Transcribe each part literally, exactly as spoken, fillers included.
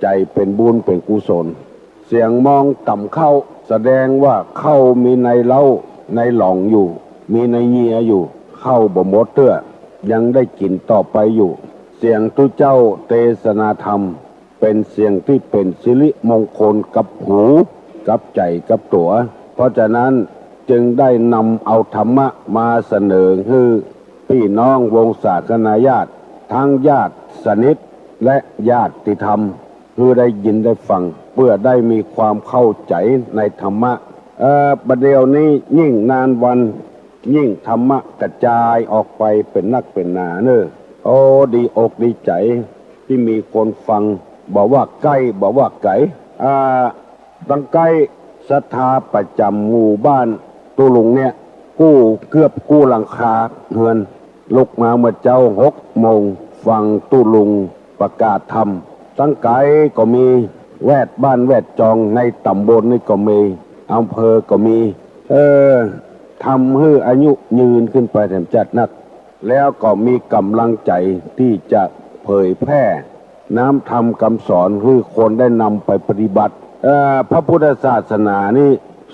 ใจ๋เป๋นบุญเป๋นกุศล เสียงมองต่ำเข้า แสดงว่าเข้ามีในเล้าในหลองอยู่ มีในเยียอยู่ เข้าบ่หมดเตื้อ ยังได้กิ๋นต่อไปอยู่ เสียงตุ๊เจ้าเตสนาธรรม เป๋นเสียงตี้เป๋นสิริมงคลกับหู กับใจ๋ กับตั๋ว เพราะฉะนั้นจึงได้นำเอาธรรมะมาเสนอหื้อปี้น้องวงศาคณาญาติ ตึงญาติสนิทและญาติธรรม หื้อได้ยินได้ฟัง เปื้อได้มีความเข้าใจ๋ในธรรมะ เอ่อ บ่าเดี่ยวนี้ยิ่งนานวัน ยิ่งธรรมะกระจายออกไปเป๋นนักเป๋นหนาเน่อ โอ้ ดีอกดีใจ๋ตี้มีคนฟัง บ่ว่าใก้บ่ว่าไก๋ อ่า ตังใก้ศรัทธาประจ๋ำหมู่บ้านตุ๊ลุงเนี่ย กู้เกือบกู้หลังคาเฮือน ลุกมาเมื่อเจ๊าหกโมง ฟังตุ๊ลุงประกาศธรรม ตังไก๋ก็มี แวดบ้านแวดจองในต๋ำบลนี่ก็มี อำเภอก็มี เออ ทำหื้ออายุยืนขึ้นไปแถมจัดนัก แล้วก็มีก๋ำลังใจ๋ตี้จะเผยแพร่น้ำธรรมกำสอนหื้อคนได้นำไปปฏิบัติ เอ่อ พระพุทธศาสนานี่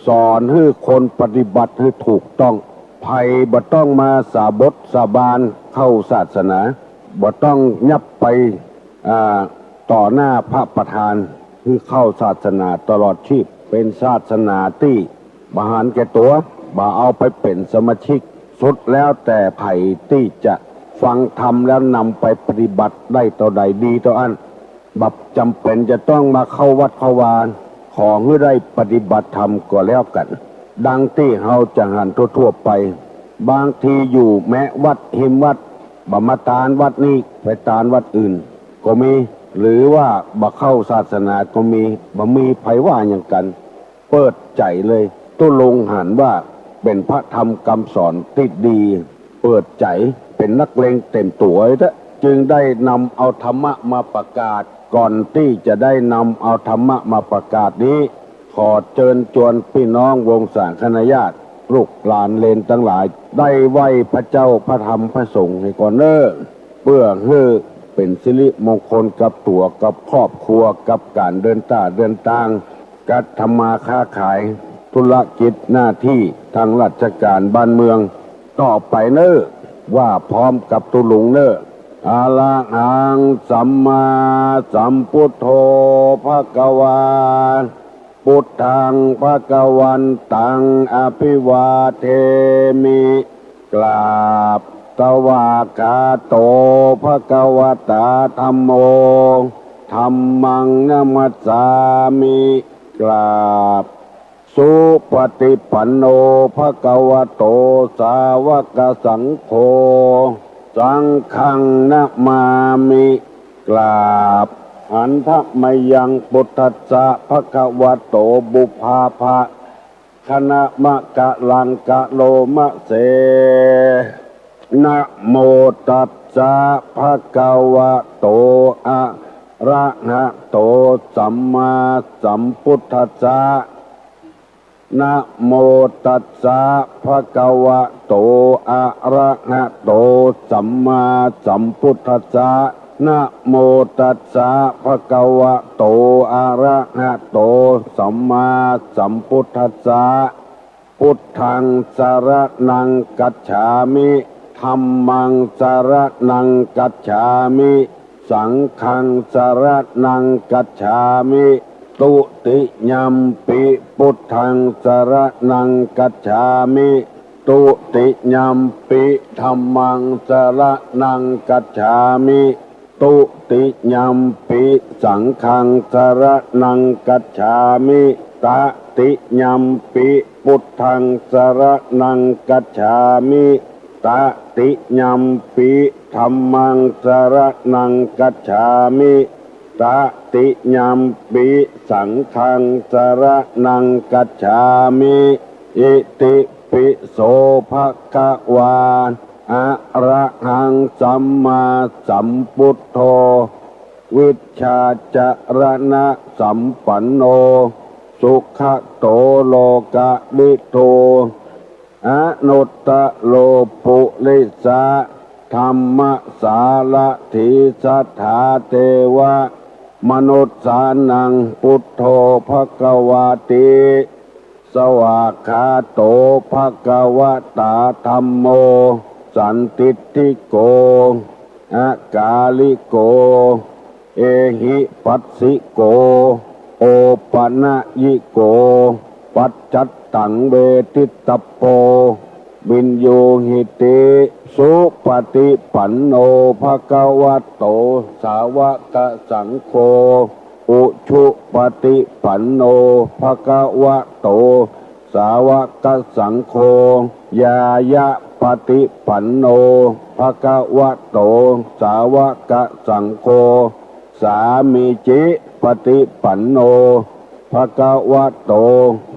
สอนหื้อคนปฏิบัติหื้อถูกต้อง ใผบ่ต้องมาสาบดสาบานเข้าศาสนา บ่ต้องยับไป อ่า ต่อหน้าพระประธาน หื้อเข้าศาสนาตลอดชีพ เป๋นศาสนาตี้บ่หันแก่ตั๋ว บ่เอาไปเป๋นสมาชิก สุดแล้วแต่ใผตี้จะฟังธรรมแล้วนำไปปฏิบัติได้เต้าใดดีเต้าอั้น บ่จ๋ำเป๋นจะต้องมาเข้าวัดเข้าวา ขอหื้อได้ปฏิบัติธรรมก็แล้วกั๋น ดังตี้เฮาจะหันทั่วๆ ไป บางทีอยู่แมะวัดฮิมวัด บ่มาตานวัดนี้ ไปตานวัดอื่นก็มี หรือว่าบ่เข้าศาสนาก็มี บ่มีใผว่าหยังกั๋น เปิดใจ๋เลย ตุ๊ลุงหันว่าเป๋นพระธรรมกำสอนตี้ดี เปิดใจ๋ เป๋นนักเลงเต๋มตั๋วเต๊อะ จึงได้นำเอาธรรมะมาประกาศ ก่อนตี้จะได้นำเอาธรรมะมาประกาศนี้ ขอเจิญจวนปี้น้องวงศาคณาญาติ ลูกหลานเหลนตังหลาย ได้ไหว้พระเจ้าพระธรรมพระสงฆ์หื้อก่อนเน่อ เปื้อหื้อเป๋นสิริมงคลกับตั๋วกับครอบครัว กับก๋านเดินต้าเดินตาง กับทำมาค้าขาย ธุรกิจหน้าตี้ตางราชก๋านบ้านเมือง ต่อไปเน่อ ว่าพร้อมกับตุ๊ลุงเน่อ อะระหังสัมมาสัมพุทโธภะคะวา พุทธังภะคะวันตังอะภิวาเทมิ กราบ สวากขาโตภะคะวะตาธัมโม ธัมมังนะมัสสามิ กราบ สุปะฏิปันโนภะคะวะโตสาวกสังโฆ สังฆังนะมามิ กราบ หันทะมะยัง พุทธัสสะภะคะวะโต ปุพพาภะ คณะมะกะลังกะโลมะเส นะโมตัสสะภะคะวะโต อะระหะโต สัมมาสัมพุทธัสสะ นะโมตัสสะภะคะวะโต อะระหะโต สัมมาสัมพุทธัสสะ นะโมตัสสะภะคะวะโต อะระหะโต สัมมาสัมพุทธัสสะ พุทธังสะระณังคัจฉามิ ธัมมังสะระณังคัจฉามิ สังฆังสะระณังคัจฉามิ ตุติยัมปิพุทธังสะระณังคัจฉามิ ตุติยัมปิธัมมังสะระณังคัจฉามิ ตุติยัมปิสังฆังสะระณังคัจฉามิ ตะติยัมปิพุทธังสะระณังคัจฉามิ ตะติยัมปิธัมมังสะระณังคัจฉามิ ตะติยัมปิสังฆังสะระณังคัจฉามิ อิติปิโสภะคะวา อะระหังสัมมาสัมพุทโธ วิชชาจะระณะสัมปันโน สุขะโตโลกะวิทู อนุตตะโรปุริสะธัมมะสารถี สัทธาเทวะ มนุสสานัง พุทโธ ภะคะวาติ สวากขาโต ภะคะวะตา ธัมโม สันทิฏฐิโก อะกาลิโก เอหิปัสสิโก โอปะนะยิโก ปัจจัตตัง เวทิตตะโพ วินยูหิติ สุปะฏิปันโน ภะคะวะโต สาวะกะสังโฆ อุชุปะฏิปันโน ภะคะวะโต สาวะกะสังโฆ ญาญะปะฏิปันโน ภะคะวะโต สาวะกะสังโฆ สามีจิปะฏิปันโน ภะคะวะโต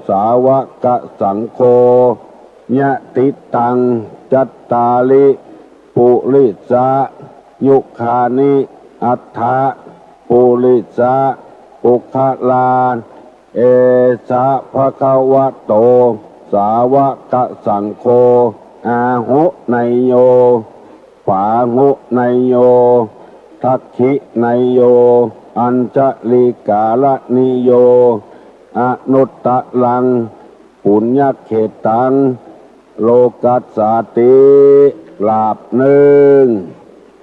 สาวะกะสังโฆ ยะติตัง จัตตาริ ปุริสะยุคานิ อัตถะ ปุริสะปุคคลา เอสะ ภะคะวะโต สาวะกะสังโฆ อาหุเนยโย ปาหุเนยโย ทักขิเนยโย อัญชลีกาละนิโย อนุตตะรัง ปุญญะเขตัง โลกัสสาติ กราบนึ่ง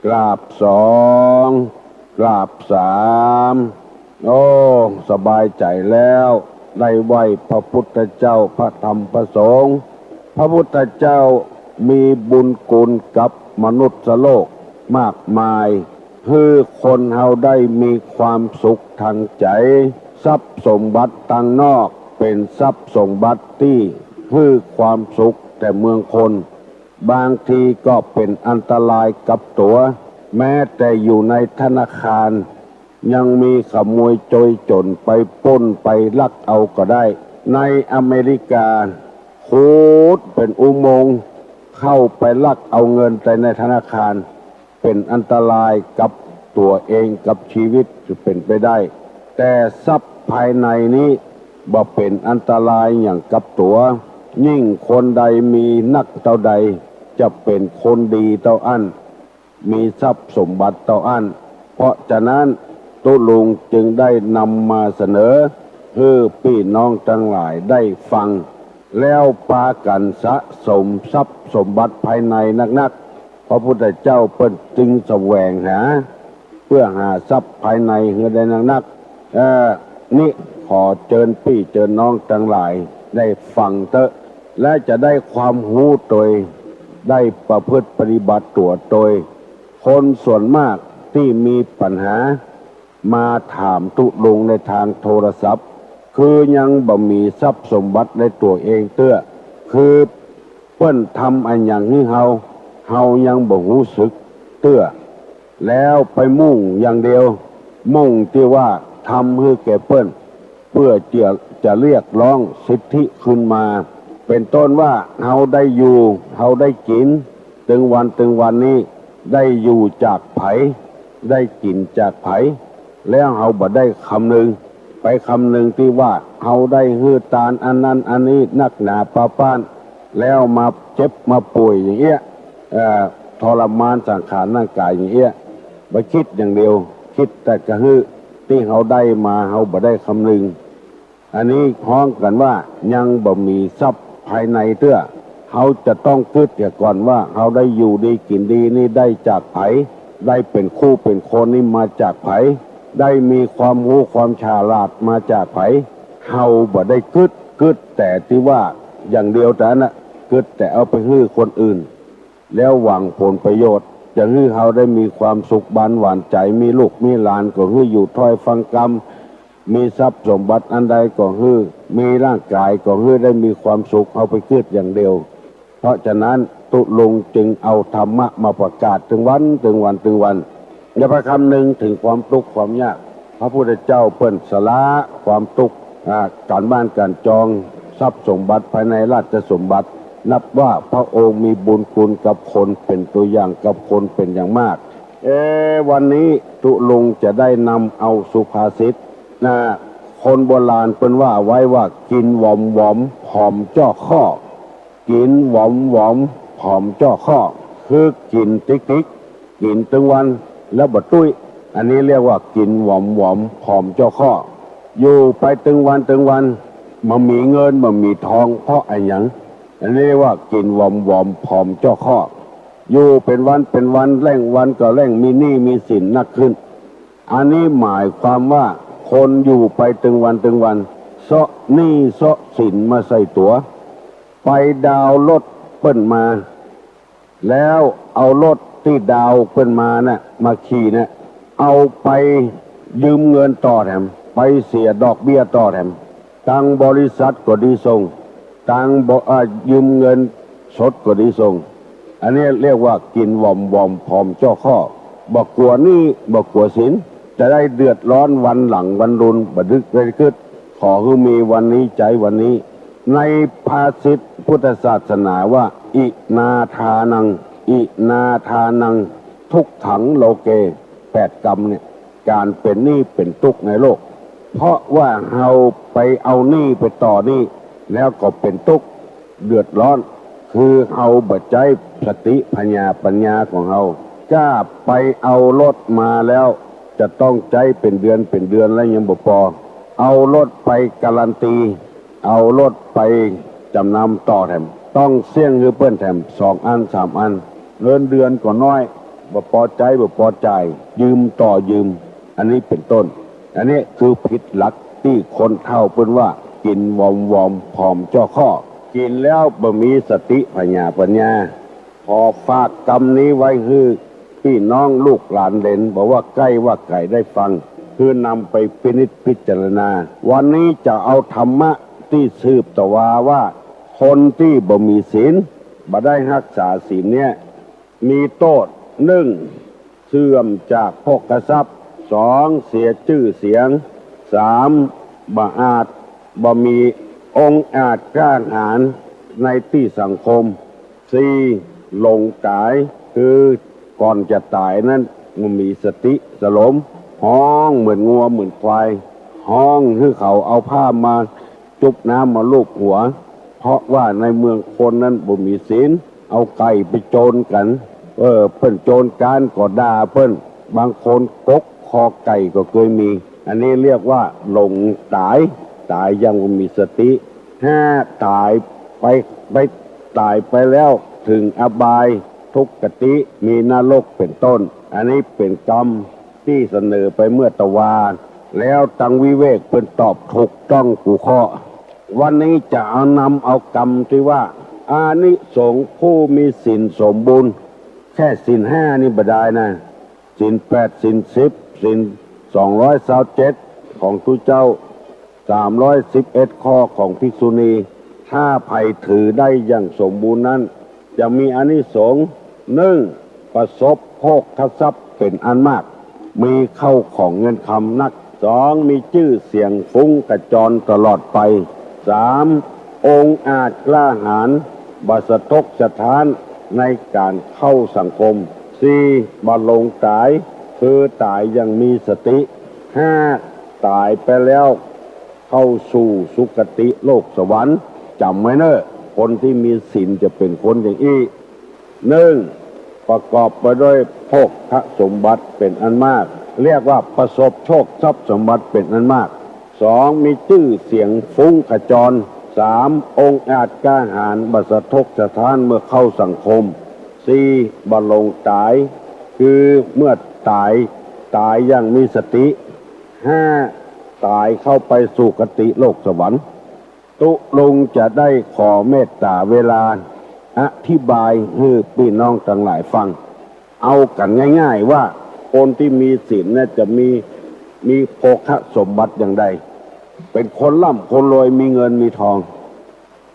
กราบสอง กราบสาม โอ้ สบายใจ๋แล้ว ได้ไหว้พระพุทธเจ้า พระธรรม พระสงฆ์ พระพุทธเจ้ามีบุญคุณกับมนุษย์โลกมากมาย หื้อคนเฮาได้มีความสุขตางใจ๋ ทรัพย์สมบัติตางนอกเป๋นทรัพย์สมบัติตี้หื้อความสุขแต่เมืองคน บางทีก็เป๋นอันตรายกับตั๋ว แม้แต่อยู่ในธนาคาร ยังมีขโมยโจรจ๋นไปปล้นไปลักเอาก็ได้ ในอเมริกา ขุดเป๋นอุโมงค์ เข้าไปลักเอาเงินแต่ในธนาคาร เป๋นอันตรายกับตั๋วเองกับชีวิตจะเป๋นไปได้ แต่ทรัพย์ภายในนี้บ่เป๋นอันตรายหยังกับตั๋ว ยิ่งคนใดมีนักเต้าใด จะเป๋นคนดีเต้าอั้น มีทรัพย์สมบัติเต้าอั้น เพราะฉะนั้น ตุลุงจึงได้นำมาเสนอ หื้อปี้น้องตังหลายได้ฟัง แล้วปากั๋นสะสมทรัพย์สมบัติภายในนักๆ พระพุทธเจ้าเปิ้นจึงแสวงหา เปื้อหาทรัพย์ภายในหื้อได้นักๆ เอ่อ นี้ขอเจิญปี้เจิญน้องตังหลายได้ฟังเต๊อะ และจะได้ความฮู้โตย ได้ประพฤติปฏิบัติตั๋วโตย คนส่วนมากตี้มีปัญหา มาถามตุลุงในตางโทรศัพท์ คือยังบ่มีทรัพย์สมบัติในตั๋วเองเตื้อ คือเปิ้นทำอะหยังหื้อเฮา เฮายังบ่ฮู้สึกเตื้อ แล้วไปมุ่งอย่างเดียว มุ่งตี้ว่าทำหื้อแก่เปิ้น เปื้อจะ จะเรียกร้องสิทธิคืนมา เป๋นต้นว่าเฮาได้อยู่ เฮาได้กิ๋น ตึงวันตึงวันนี้ ได้อยู่จากใผ ได้กิ๋นจากใผ แล้วเฮาบ่ได้คำนึง ไปคำนึงตี้ว่าเฮาได้หื้อตานอันนั้นอันนี้นักหนาปาป๊าน แล้วมาเจ็บมาป่วยอย่างเอี้ย เอ่อ ทรมานสังขารร่างกายอย่างเอี้ย บ่คิดอย่างเดียว คิดแต่จะหื้อ ตี้เฮาได้มาเฮาบ่ได้คำนึง อันนี้ฮ้องกั๋นว่ายังบ่มีทรัพย์ภายในเตื้อ เฮาจะต้องกึ๊ดเหียก่อนว่าเฮาได้อยู่ดีกิ๋นดีนี่ได้จากใผ ได้เป๋นคู่เป๋นคนนี่มาจากใผ ได้มีความฮู้ความฉลาดมาจากใผ เฮาบ่ได้กึ๊ด กึ๊ดแต่ตี้ว่าอย่างเดียวเต้าอั้นนะ กึ๊ดแต่เอาไปหื้อคนอื่น แล้วหวังผลประโยชน์ จะหื้อเฮาได้มีความสุขบานหวานใจ๋ มีลูกมีหลานก็หื้ออยู่ถ้อยฟังกำ มีทรัพย์สมบัติอันใดก็หื้อ มีร่างกายก็หื้อได้มีความสุข เฮาไปกึ๊ดอย่างเดียว เพราะฉะนั้นตุลุงจึงเอาธรรมะมาประกาศตึงวัน ตึงวัน ตึงวัน อย่าไปคำนึงถึงความตุ๊กข์ความยาก พระพุทธเจ้าเปิ้นสละความตุ๊กข์ อ่า ก๋านบ้านก๋านจอง ทรัพย์สมบัติภายในราชสมบัติ นับว่าพระองค์มีบุญคุณกับคน เป๋นตั๋วอย่างกับคนเป๋นอย่างมาก เอ๊ะ วันนี้ตุลุงจะได้นำเอาสุภาษิตนะ คนโบราณเปิ้นว่าไว้ว่า กิ๋นหวอมหวอม ผอมจ้อข้อ กิ๋นหวอมหวอม ผอมจ้อข้อ คือกิ๋นติ๊กติ๊ก กิ๋นตึงวัน แล้วบ่ตุ้ย อันนี้เรียกว่ากิ๋นหวอมๆ ผอมจ้อข้อ อยู่ไปตึงวันตึงวัน บ่มีเงินบ่มีทอง เพราะอะหยัง อันนี้เรียกว่ากิ๋นหวอมๆ ผอมจ้อข้อ อยู่เป๋นวันเป๋นวัน แล่งวันก็แล่ง มีหนี้มีสินหนักขึ้น อันนี้หมายความว่าคนอยู่ไปตึงวันตึงวัน เซาะหนี้เซาะสินมาใส่ตั๋ว ไปดาวน์รถเปิ้นมา แล้วเอารถตี้ดาวน์เปิ้นมาน่ะ มาขี่น่ะ เอาไปยืมเงินต่อแถม ไปเสียดอกเบี้ยต่อแถม ตังบริษัทก็ดีส่ง ตังบ่ อ่า ยืมเงินสดก็ดีส่ง อันนี้เรียกว่ากิ๋นหวอมๆ ผอมจ้อข้อ บ่กั๋วหนี้บ่กั๋วสิน จะได้เดือดร้อนวันหลังวันรุน บ่นึกได้กึ๊ด ขอหื้อมีวันนี้ใจ๊วันนี้ ในภาษิตพุทธศาสนาว่า อินาทานัง อินาทานัง ทุกขังโลเก แปดกำเนี่ย ก๋านเป๋นหนี้เป๋นตุ๊กข์ในโลก เพราะว่าเฮาไปเอาหนี้ไปต่อหนี้ แล้วก็เป๋นตุ๊กข์เดือดร้อน คือเฮาบ่ใจ๊สติผญาปัญญาของเฮา ก้าไปเอารถมาแล้ว จะต้องใจ๊เป๋นเดือนเป๋นเดือนแล้วยังบ่ปอ เอารถไปการันตี เอารถไปจ๋ำนำต่อแถม ต้องเสี้ยงหื้อเปิ้นแถมสองอันสามอัน เงินเดือนก็น้อย บ่ปอใจ๊บ่ปอจ่าย ยืมต่อยืม อันนี้เป๋นต้น อันนี้คือผิดหลักตี้คนเฒ่าเปิ้นว่ากิ๋นหวอมๆ ผอมจ้อข้อ กิ๋นแล้วบ่มีสติผญาปัญญา ขอฝากกำนี้ไว้หื้อปี้น้องลูกหลานเหลน บ่ว่าใก้ว่าไก๋ได้ฟัง คือนำไปพินิจพิจารณา วันนี้จะเอาธรรมะตี้สืบตะวาว่า คนตี้บ่มีศีล บ่ได้ฮักษาศีลเนี่ย มีโต้ษ นึ่ง เสื่อมจากโภคทรัพย์ สอง เสียจื้อเสียง สาม บ่อาจ บ่มีองอาจกล้าหาญในตี้สังคม สี่ หลงต๋าย คือก่อนจะต๋ายนั้นบ่มีสติสลม ฮ้องเหมือนงัวเหมือนควาย ฮ้องหื้อเขาเอาผ้ามาจุ๊บน้ำมาลูบหัว เพราะว่าในเมืองคนนั้นบ่มีศีล เอาไก่ไปโจรกั๋น เออ เปิ้นโจรก๋านก็ด่าเปิ้น บางคนกกคอไก่ก็เกยมี อันนี้เรียกว่าหลงต๋าย ต๋ายอย่างบ่มีสติ ห้า ต๋ายไป ไป ต๋ายไปแล้วเถิงอบาย ทุกขติ มีนรกเป๋นต้น อันนี้เป๋นกำตี้เสนอไปเมื่อตะวา แล้วตังวิเวกเปิ้นตอบถูกต้องกู้ข้อ วันนี้จะเอานำเอากำตี้ว่า อานิสงส์ผู้มีศีลสมบูรณ์ แค่ศีลห้านี่บ่ดายนะ ศีลแปด ศีลสิบ ศีลสองร้อยซาวเจ็ดของตุ๊เจ้า สามร้อยสิบเอ็ดข้อของภิกษุณี ถ้าใผถือได้อย่างสมบูรณ์นั้น จะมีอานิสงส์ นึ่ง ประสบโภคทรัพย์เป๋นอันมาก มีเข้าของเงินคำนัก สอง มีจื้อเสียงฟุ้งกระจรตลอดไป สาม องอาจกล้าหาญ บ่สะทกสะท้านในก๋านเข้าสังคม สี่ บ่หลงต๋าย คือต๋ายอย่างมีสติ ห้า ต๋ายไปแล้วเข้าสู่สุคติโลกสวรรค์ จ๋ำไว้เน่อ คนตี้มีศีลจะเป๋นคนอย่างอี้ นึ่ง ประกอบไปด้วยโภคสมบัติเป๋นอันมาก เรียกว่าประสบโชคทรัพย์สมบัติเป๋นอันมาก สอง มีจื้อเสียงฟุ้งขจร สาม องอาจกล้าหาญ บ่สะทกสะท้านเมื่อเข้าสังคม สี่ บ่หลงต๋าย คือเมื่อต๋าย ต๋ายอย่างมีสติ ห้า ต๋ายเข้าไปสุคติโลกสวรรค์ ตุ๊ลุงจะได้ขอเมตต๋าเวลาอธิบายหื้อปี้น้องตังหลายฟัง เอากั๋นง่ายๆ ว่าคนตี้มีศีลเนี่ยจะมี มีโภคสมบัติอย่างใด เป๋นคนร่ำคนรวยมีเงินมีทอง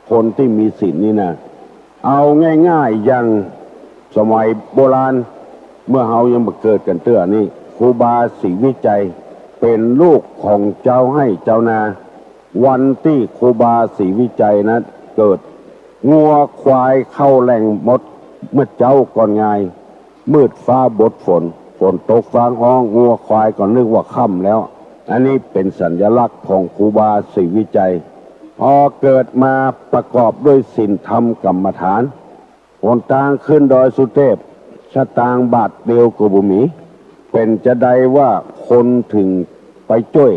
คนตี้มีศีลนี่นะ เอาง่ายๆ อย่างสมัยโบราณ เมื่อเฮายังบ่เกิดกั๋นเตื้อนี่ ครูบาศรีวิชัยเป๋นลูกของจาวไฮ่จาวนา วันตี้ครูบาศรีวิชัยนั้นเกิด งัวควายเข้าแหล่งหมด เมื่อเจ๊าก่อนงาย มืดฟ้าบดฝน ฝนตกฟ้าฮ้อง งัวควายก็นึกว่าค่ำแล้ว อันนี้เป๋นสัญลักษณ์ของครูบาศรีวิชัย พอเกิดมาประกอบด้วยศีลธรรมกรรมฐาน หนตางขึ้นดอยสุเทพ สตางค์บาทเดียวก็บ่มี เป๋นจาใดว่าคนเถิงไปจ้วย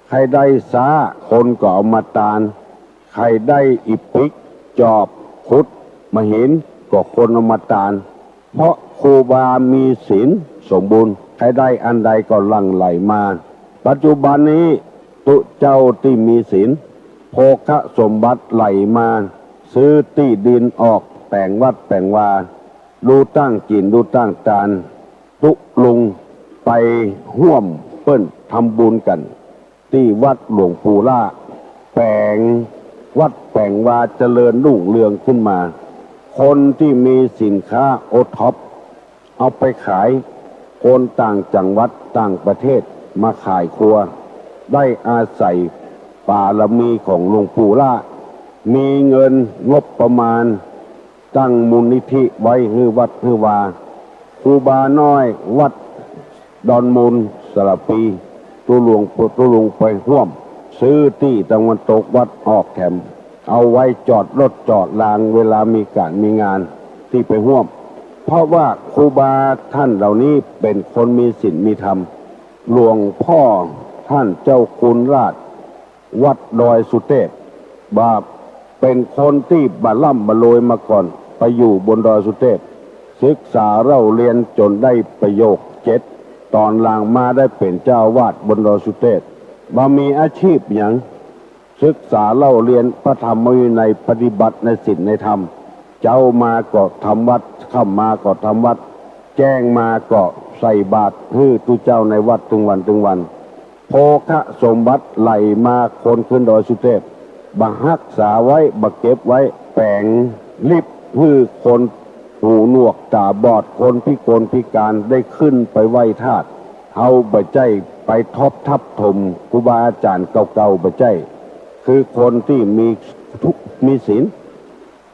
ใค่ได้ซ้าคนก็เอามาตาน ใค่ได้อิฐปิ๊กจอบขุดมาหินก็คนเอามาตาน เพราะครูบามีศีลสมบูรณ์ ใค่ได้อันใดก็หลั่งไหลมา ปัจจุบันนี้ตุ๊เจ้าตี้มีศีล โภคสมบัติไหลมา ซื้อตี้ดินออกแป๋งวัดแป๋งวา ลู่ตั้งกิ๋นลู่ตั้งตาน ตุ๊ลุงไปฮ่วมเปิ้นทำบุญกั๋น ตี้วัดหลวงปู่ล่า แป๋งวัดแป๋งวาเจริญรุ่งเรืองขึ้นมา คนตี้มีสินค้าโอท็อป เอาไปขาย คนต่างจังหวัดต่างประเทศมาขายครัว ได้อาศัยบารมีของหลวงปู่ล่า มีเงินงบประมาณ ตั้งมูลนิธิไว้หื้อวัดหื้อวา ครูบาน้อยวัดดอนมูลสระปี ตุ๊ลุง ตุ๊ลุงไปฮ่วม ซื้อตี้ตะวันตกวัดออกแถม เอาไว้จอดรถจอดรางเวลามีก๋านมีงานตี้ไปฮ่วม เพราะว่าครูบาต้านเหล่านี้เป๋นคนมีศีลมีธรรม หลวงพ่อต้านเจ้าคุณราช วัดดอยสุเตพ ว่าเป๋นคนตี้บ่ร่ำบ่รวยมาก่อน ไปอยู่บนดอยสุเตพ ศึกษาเล่าเรียนจ๋นได้ประโยคเจ็ด ต๋อนหลังมาได้เป๋นเจ้าอาวาสบนดอยสุเตพ บ่มีอาชีพหยัง ศึกษาเล่าเรียนพระธรรมวินัย ปฏิบัติในศีลในธรรม เจ๊ามาก็ทำวัด ค่ำมาก็ทำวัด แจ้งมาก็ใส่บาตรหื้อตุ๊เจ้าในวัดตึงวันตึงวัน โภคสมบัติไหลมา คนขึ้นดอยสุเตพ บ่ฮักษาไว้ บ่เก็บไว้ แป๋งลิฟต์หื้อคนหูหนวกต๋าบอด คนพิกลพิก๋านได้ขึ้นไปไหว้ธาตุ เฮาบ่ใจ้ไปทบทับถมครูบาอาจ๋ารย์เก่าๆ บ่ใจ้ คือคนตี้มีทุกข์มีศีล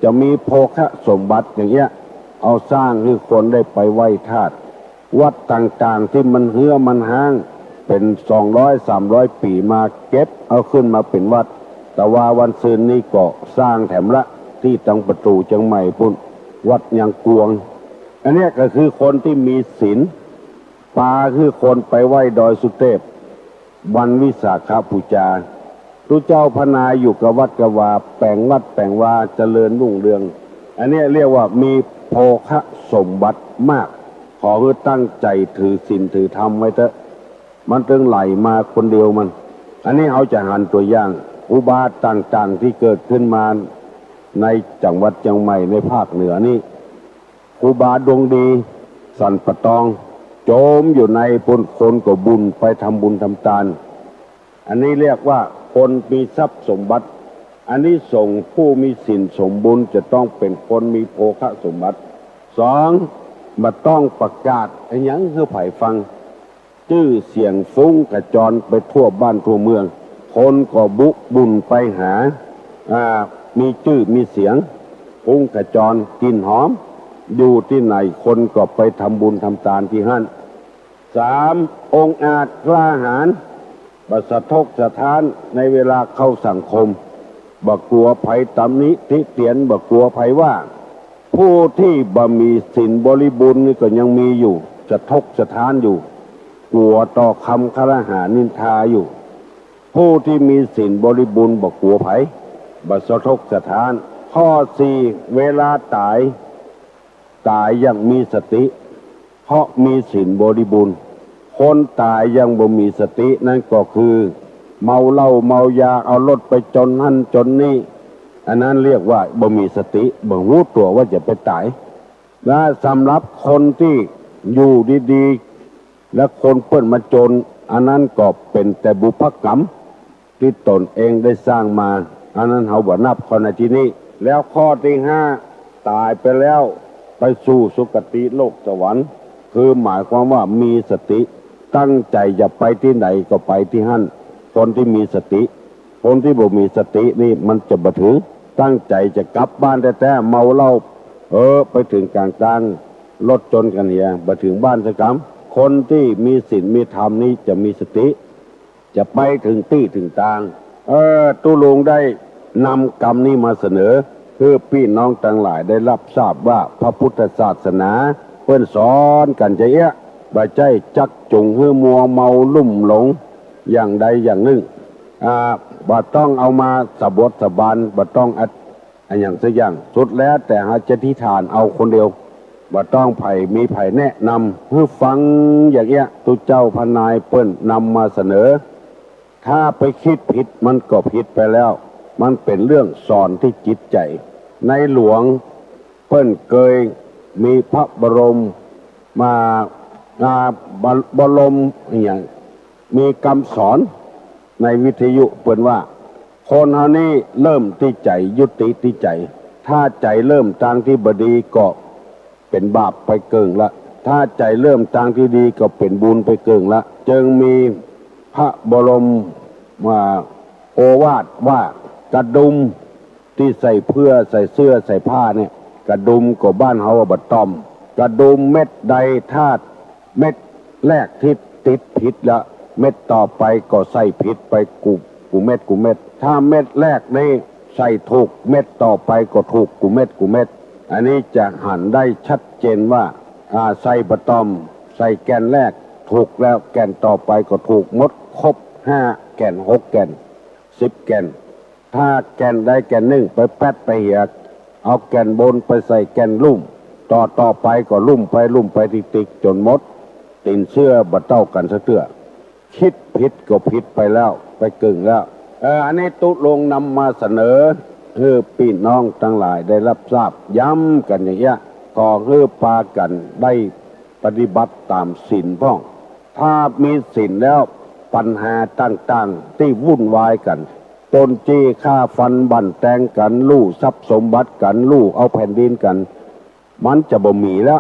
จะมีโภคสมบัติอย่างเนี้ย เอาสร้างหื้อคนได้ไปไหว้ธาตุ วัดต่างๆ ตี้มันเหือมันฮ้าง เป๋นสองร้อยสามร้อยปี๋มา เก็บเอาขึ้นมาเป๋นวัด แต่ว่าวันซืนนี้ก็สร้างแถมละ ตี้ตังประตู๋เจียงใหม่ปู๊น วัดยังกวง อันเนี้ยก็คือคนตี้มีศีล ปาหื้อคนไปไหว้ดอยสุเตพ วันวิสาขบูชา ตุ๊เจ้าพนาอยู่กับวัดกับวา แป๋งวัดแป๋งวาเจริญรุ่งเรือง อันเนี้ยเรียกว่ามีโภคสมบัติมาก ขอหื้อตั้งใจ๋ถือศีลถือธรรมไว้เต๊อะ มันตึงไหลมาคนเดียวมัน อันนี้เฮาจะหันตั๋วอย่าง อุบาทต่างๆ ตี้เกิดขึ้นมาในจังหวัดเจียงใหม่ในภาคเหนือนี้ ครูบาดวงดี สันป่าตอง จมอยู่ในปู๊น คนก็บุ่นไปทำบุญทำตาน อันนี้เรียกว่าคนมีทรัพย์สมบัติ อานิสงส์ผู้มีศีลสมบูรณ์จะต้องเป๋นคนมีโภคสมบัติ สอง บ่ต้องประกาศอะหยังหื้อใผฟัง จื้อเสียงฟุ้งขจรไปทั่วบ้านทั่วเมือง คนก็บุกบุ่นไปหา อ่า มีจื้อมีเสียง ฟุ้งขจร กลิ่นหอม อยู่ตี้ไหนคนก็ไปทำบุญทำตานตี้หั้น สาม องอาจกล้าหาญ บ่สะทกสะท้านในเวลาเข้าสังคม บ่กั๋วใผตำหนิติเตียน บ่กั๋วใผว่า ผู้ตี้บ่มีศีลบริบูรณ์นี่ก็ยังมีอยู่ สะทกสะท้านอยู่ กั๋วต่อคำครหานินทาอยู่ ผู้ตี้มีศีลบริบูรณ์บ่กั๋วใผ บ่สะทกสะท้าน ข้อสี่ เวลาต๋าย ต๋ายอย่างมีสติ เพราะมีศีลบริบูรณ์ คนต๋ายอย่างบ่มีสตินั้นก็คือ เมาเหล้าเมายา เอารถไปจนหั้นจนนี่ อันนั้นเรียกว่าบ่มีสติ บ่ฮู้ตั๋วว่าจะไปต๋าย และสำหรับคนตี้อยู่ดีๆ และคนเปิ้นมาจน อันนั้นก็เป๋นแต่บุพกรรม ตี้ต๋นเองได้สร้างมา อันนั้นเฮาบ่นับเข้าในตี้นี้ แล้วข้อตี้ห้า ต๋ายไปแล้วไปสู่สุคติโลกสวรรค์ คือหมายความว่ามีสติ ตั้งใจ๋จะไปตี้ไหนก็ไปตี้หั้น คนตี้มีสติ คนตี้บ่มีสตินี่มันจะบ่เถิง ตั้งใจ๋จะกลับบ้านแต๊ๆ เมาเหล้า เออ ไปเถิงก๋างตาง รถจนกั๋นเหีย บ่เถิงบ้านสักกำ คนตี้มีศีลมีธรรมนี่จะมีสติ จะไปเถิงตี้เถิงตาง เออ ตุ๊ลุงได้นำกำนี้มาเสนอ หื้อปี้น้องตังหลายได้ฮับทราบว่าพระพุทธศาสนาเปิ้นสอนกั๋นจะเอี้ยะ บ่ใจ้จักจูงหื้อมัวเมาลุ่มหลงอย่างใดอย่างนึ่ง อ่า บ่ต้องเอามาสะบดสะบาน บ่ต้องอะ อะหยังสักอย่าง สุดแล้วแต่เฮาจะอธิษฐานเอาคนเดียว บ่ต้องใผมีใผแนะนำหื้อฟังอย่างเอี้ย ตุ๊เจ้าพระนายเปิ้นนำมาเสนอ ถ้าไปคิดผิดมันก็ผิดไปแล้ว มันเป๋นเรื่องสอนตี้จิตใจ๋ ในหลวงเปิ้นเกยมีพระบรมมา อ่า บร- บรมอะหยัง มีกำสอนในวิทยุเปิ้นว่า คนเฮานี้เริ่มตี้ใจ๋ ยุติตี้ใจ๋ ถ้าใจ๋เริ่มตางตี้บ่ดีก็เป๋นบาปไปเกิ่งละ ถ้าใจ๋เริ่มตางตี้ดีก็เป๋นบุญไปเกิ่งละ จึงมีพระบรม อ่า โอวาทว่ากระดุมตี้ใส่เพื่อ ใส่เสื้อ ใส่ผ้าเนี่ย กระดุมก็บ้านเฮาว่าบ่าต่อม กระดุมเม็ดใดถ้าเม็ดแรกตี้ติดผิดละ เม็ดต่อไปก็ใส่ผิดไปกู้ กู้เม็ด กู้เม็ด ถ้าเม็ดแรกนี้ใส่ถูก เม็ดต่อไปก็ถูกกู้เม็ด กู้เม็ด อันนี้จะหันได้ชัดเจนว่า อ่า ใส่บ่าต่อม ใส่แก่นแรกถูกแล้ว แก่นต่อไปก็ถูกหมด ครบห้าแก่น หกแก่น สิบแก่น ถ้าแก่นใดแก่นนึ่งไปแป๊ดไปเหีย เอาแก่นบนไปใส่แก่นลุ่ม ต่อต่อไปก็ลุ่มไปลุ่มไปติ๊กๆ จ๋นหมด ตี๋นเสื้อบ่เต้ากั๋นสักเตื้อ คิดผิดก็ผิดไปแล้ว ไปเกิ่งแล้ว เออ อันนี้ตุ๊ลุงนำมาเสนอหื้อปี้น้องตังหลายได้รับทราบ ย้ำกั๋นอย่างเอี้ย ขอหื้อปากั๋นได้ปฏิบัติต๋ามศีลพ่อง ถ้ามีศีลแล้วปัญหาต่างๆ ตี้วุ่นวายกั๋น ปล้นจี้ฆ่าฟันบั่นแตงกั๋น ลู่ทรัพย์สมบัติกั๋น ลู่เอาแผ่นดินกั๋น มันจะบ่มีละ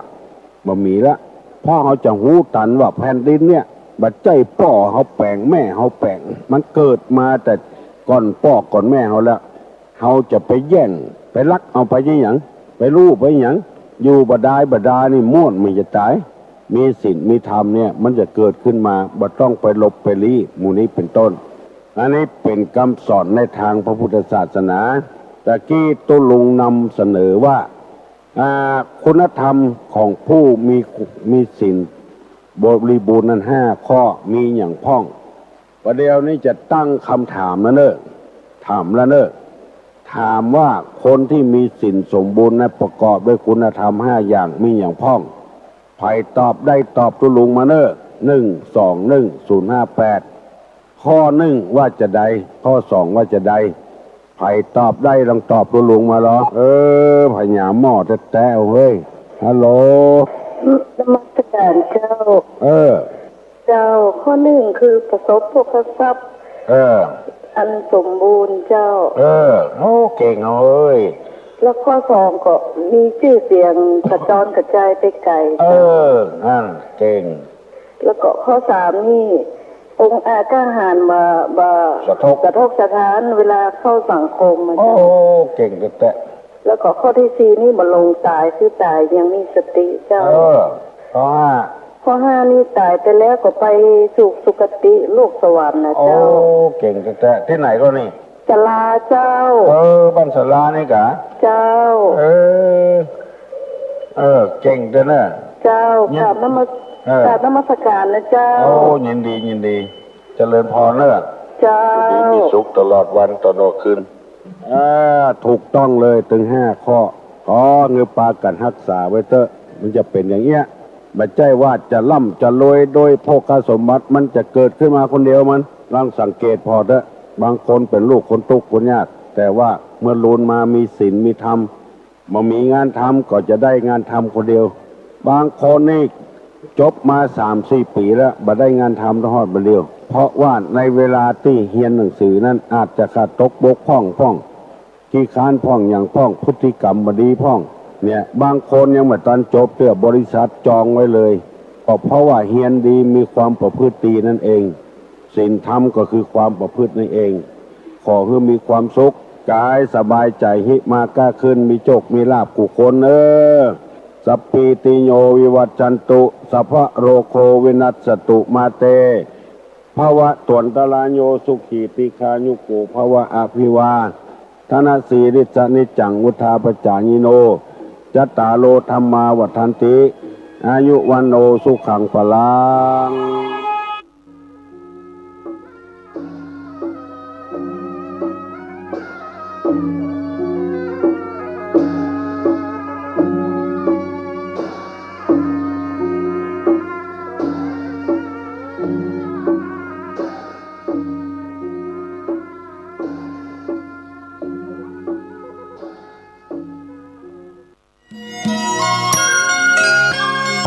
บ่มีละ เพราะเฮาจะฮู้ตันว่าแผ่นดินเนี่ย บ่ใจ้ป้อเฮาแป๋ง แม่เฮาแป๋ง มันเกิดมาแต่ก่อนป้อก่อนแม่เฮาแล้ว เฮาจะไปแย่ง ไปลักเอาไปจะหยัง ไปลู่ไปหยัง อยู่บ่ดายบ่ดานี่ม่วนมันจะต๋าย มีศีลมีธรรมเนี่ย มันจะเกิดขึ้นมา บ่ต้องไปหลบไปลี้ หมู่นี้เป๋นต้น อันนี้เป๋นกำสอนในตางพระพุทธศาสนา ตะกี้ตุ๊ลุงนำเสนอว่า อ่า คุณธรรมของผู้มี มีศีลบริบูรณ์นั้นห้าข้อ มีหยังพ่อง ประเดี๋ยวนี้จะตั้งกำถามแล้วเน่อ ถามแล้วเน่อ ถามว่าคนตี้มีศีลสมบูรณ์นั้นประกอบด้วยคุณธรรมห้าอย่าง มีหยังพ่อง ใผตอบได้ตอบตุ๊ลุงมาเน่อ หนึ่งสองหนึ่งศูนย์ห้าแปด ข้อนึ่งว่าจาใด ข้อสองว่าจาใด ใผตอบได้ลองตอบตุ๊ลุงมาลอ เออ พญาหม้อแต๊ๆ เฮ้ย ฮัลโหล นมัสการเจ้า เออ เจ้า ข้อนึ่งคือประสบโภคทรัพย์ เออ อันสมบูรณ์เจ้า เออ โอ้ เก่งเฮ้ย แล้วข้อสองก็มีจื้อเสียงกระจอนกระจายไปไก๋ เออ นั่น เก่ง แล้วก็ข้อสามนี่ องอาจกล้าหาญบ่า บ่า สะทก สะทกสะท้านเวลาเข้าสังคมอะ โอ้ เจ้า เก่งแต๊ๆ แล้วก็ข้อตี้สี่นี่บ่หลงต๋าย คือต๋ายอย่างมีสติเจ้า เออ ข้อห้า ข้อห้านี่ต๋ายไปแล้วก็ไปสู่สุคติโลกสวรรค์นะเจ้า โอ้ เก่งแต๊ๆ ตี้ไหนก็นี่ ศาลาเจ้า เออ บ้านศาลานี่กา เจ้า เออ เออ เก่งแต๊เน่อ เจ้า ยิน- กราบนมัส- เออ กราบนมัสการนะเจ้า โอ้ ยินดี ยินดี เจริญพรเน่อ เจ้า ยินดีมีสุขตลอดวันตลอดคืน อ่า ถูกต้องเลย ตึงห้าข้อ ขอหื้อปากั๋นฮักษาไว้เต๊อะ มันจะเป๋นอย่างเอี้ย บ่ใจ้ว่าจะร่ำจะรวยโดยโภคสมบัติ มันจะเกิดขึ้นมาคนเดียวมัน ลองสังเกตผ่อเต๊อะ บางคนเป๋นลูกคนตุ๊กข์คนยาก แต่ว่าเมื่อลูนมามีศีลมีธรรม บ่มีงานทำก็จะได้งานทำคนเดียว บางคนนี่จบมาสามสี่ปี๋แล้ว บ่ได้งานทำตะฮอดบ่าเดี่ยว เพราะว่าในเวลาตี้เฮียนหนังสือนั้นอาจจะขาดตกบกพร่องพ่อง ขี้คร้านพ่องหยังพ่อง พฤติกรรมบ่ดีพ่อง เนี่ย บางคนยังบ่ตันจบเตื้อ บริษัทจองไว้เลย ก็เพราะว่าเฮียนดี มีความประพฤติดีนั่นเอง ศีลธรรมก็คือความประพฤตินั่นเอง ขอหื้อมีความสุขกายสบายใจ๋ หิมาก้าขึ้น มีโจคมีลาภกู้คนเน่อ สัพพีติโยวิวัชชันตุ สัพพะโรโควินัสสตุ มาเต ภวะตวันตะราโย สุขีตีฆายุโกภวะ อภิวาทะนะสีลิสสะนิจจัง วุฑฒาปจายิโน จัตตาโรธัมมาวัฑฒันติ อายุวัณโณสุขังพลัง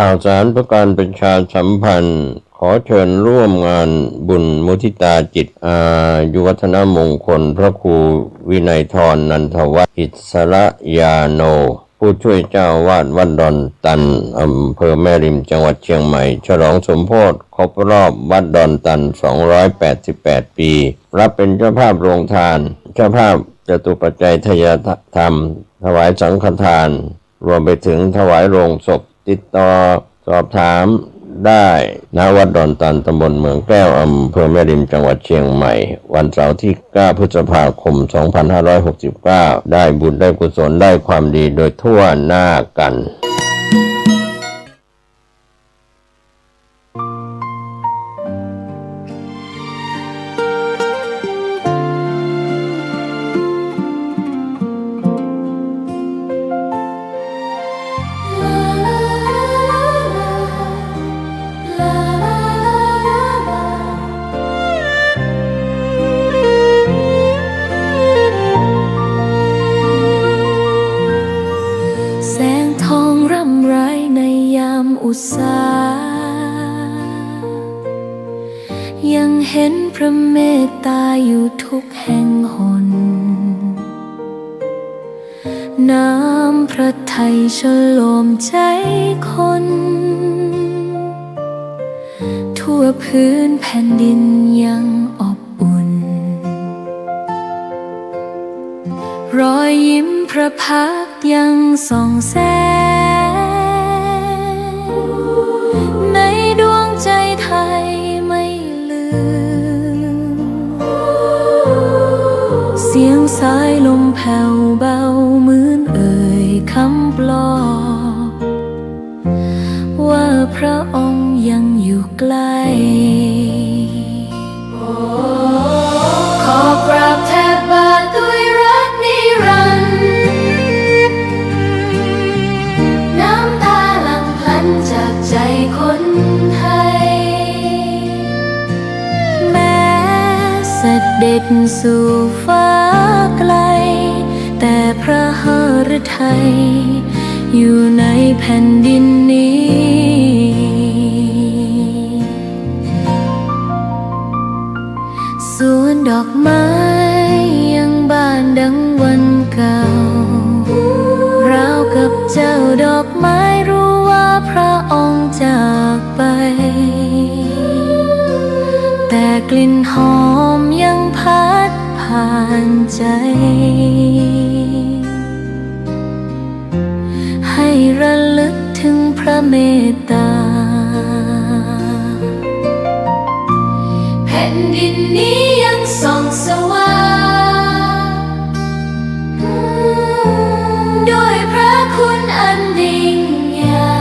ข่าวสารเพื่อการประชาสัมพันธ์ ขอเชิญร่วมงานบุญมุทิตาจิตอายุวัฒนมงคลพระครูวินัยธร นันทวัฒน์ อิสระยาโน ผู้ช่วยเจ้าอาวาสวัดดอนตัน อำเภอแม่ริม จังหวัดเชียงใหม่ ฉลองสมโภชครบรอบวัดดอนตัน สองร้อยแปดสิบแปด ปี รับเป็นเจ้าภาพโรงทาน เจ้าภาพจตุปัจจัยทายธรรม ถวายสังฆทาน รวมไปถึงถวายโลงศพ ติดต่อสอบถามได้ ณ วัดดอนตัน ตำบลเมืองแก้ว อำเภอแม่ริม จังหวัดเชียงใหม่ วันเสาร์ที่ เก้า พฤษภาคม สองพันห้าร้อยหกสิบเก้า ได้บุญได้กุศลได้ความดีโดยทั่วหน้ากัน แสงทองร่ำไรในยามอุษา ยังเห็นพระเมตตาอยู่ทุกแห่งหน น้ำพระทัยชโลมใจคน ทั่วพื้นแผ่นดินยังอบอุ่น รอยยิ้มพระพักตร์ยังส่องแสง ในดวงใจไทยไม่ลืม เสียงสายลมแผ่วเบาเหมือนเอ่ยคำปลอบ ว่าพระองค์ยังอยู่ใกล้ ขอกราบแทบบาทด้วยรักนิรันดร์ น้ำตาหลั่งพลันจากใจคนไทย แม้เสด็จสู่ฟ้าไกล แต่พระหฤทัยอยู่ในแผ่นดินนี้ สวนดอกไม้ยังบานดังวันเก่า ราวกับเจ้าดอกไม้รู้ว่าพระองค์จากไป แต่กลิ่นหอมยังพัดผ่านใจ ให้ระลึกถึงพระเมตตา แผ่นดินนี้ยังส่องสว่าง ด้วยพระคุณอันยิ่งใหญ่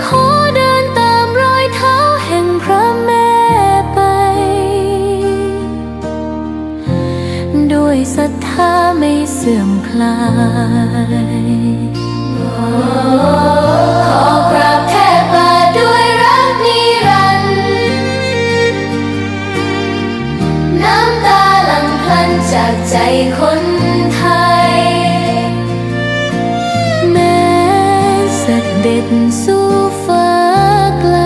ขอเดินตามรอยเท้าแห่งพระแม่ไป ด้วยศรัทธาไม่เสื่อมคลาย ขอกราบแทบบาทด้วยรักนิรันดร์ น้ำตาหลั่งพลันจากใจคนไทย แม้เสด็จสู่ฟ้าไกล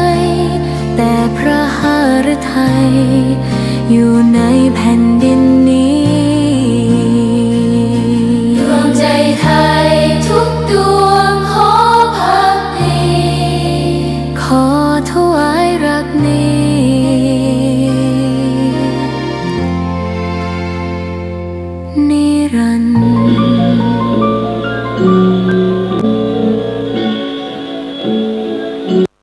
แต่พระหฤทัยอยู่ในแผ่นดิน